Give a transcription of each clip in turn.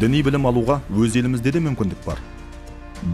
Діни білім алуға өз елімізде де мүмкіндік бар.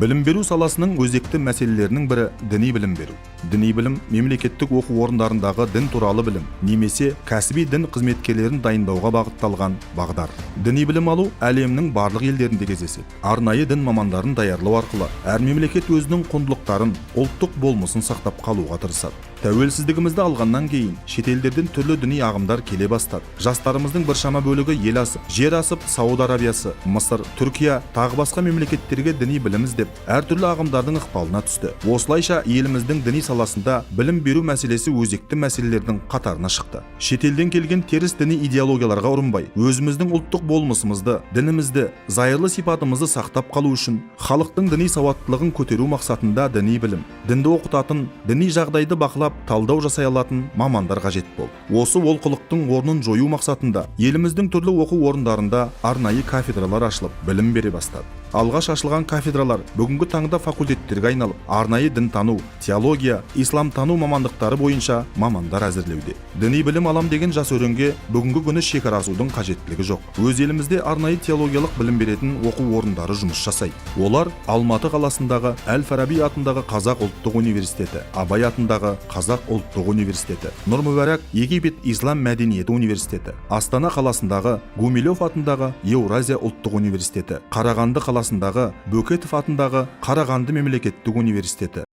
Білім беру саласының өзекті мәселелерінің бірі – діни білім беру. Діни білім – мемлекеттік оқу орындарындағы дін туралы білім немесе кәсіби дін қызметкерлерін дайындауға бағытталған бағдар. Діни білім алу әлемнің барлық елдерінде кездеседі. Арнайы дін мамандарын даярлау арқылы әр мемлекет өзінің құндылықтарын, ұлттық болмысын сақтап қалуға тырысады. Тәуелсіздігімізді алғаннан кейін шетелдерден түрлі діни ағымдар келе бастады. Жастарымыздың біршама бөлігі ел асып, жер асып, Сауд Арабиясы, Мысыр, Түркия, тағы басқа мемлекеттерге діни білім іздеп, әртүрлі ағымдардың ықпалына түсті. Осылайша, еліміздің діни саласында білім беру мәселесі өзекті мәселелердің қатарына шықты. Шетелден келген теріс діни идеологияларға ұрынбай, өзіміздің ұлттық болмысымызды, дінімізді, зайырлы сипатымызды сақтап қалу үшін, халықтың діни сауаттылығын көтеру мақсатында діни білім, дінді оқытатын, діни жағдайды бақылап, талдау жасай алатын мамандар қажет болды. Осы олқылықтың орнын жою мақсатында еліміздің түрлі оқу орындарында арнайы кафедралар ашылып, білім бере бастады. Алғаш ашылған кафедралар бүгінгі таңда факультеттерге айналып, арнайы дінтану, теология, исламтану мамандықтары бойынша мамандар әзірлеуде. Діни білім алам деген жас өренге бүгінгі күні шекара асудың қажеттілігі жоқ. Өз елімізде арнайы теологиялық білім беретін оқу орындары жұмыс жасайды. Олар: Алматы қаласындағы әл Фараби атындағы Қазақ ұлттық университеті, Абай атындағы Қазақ ұлттық университеті, Нұр Мүбарак Египет ислам мәдениеті университеті, Астана қаласындағы Гумилев атындағы Еуразия ұлттық университеті, Қарағанды қаласындағы Бөкетов атындағы Қарағанды мемлекеттік университеті.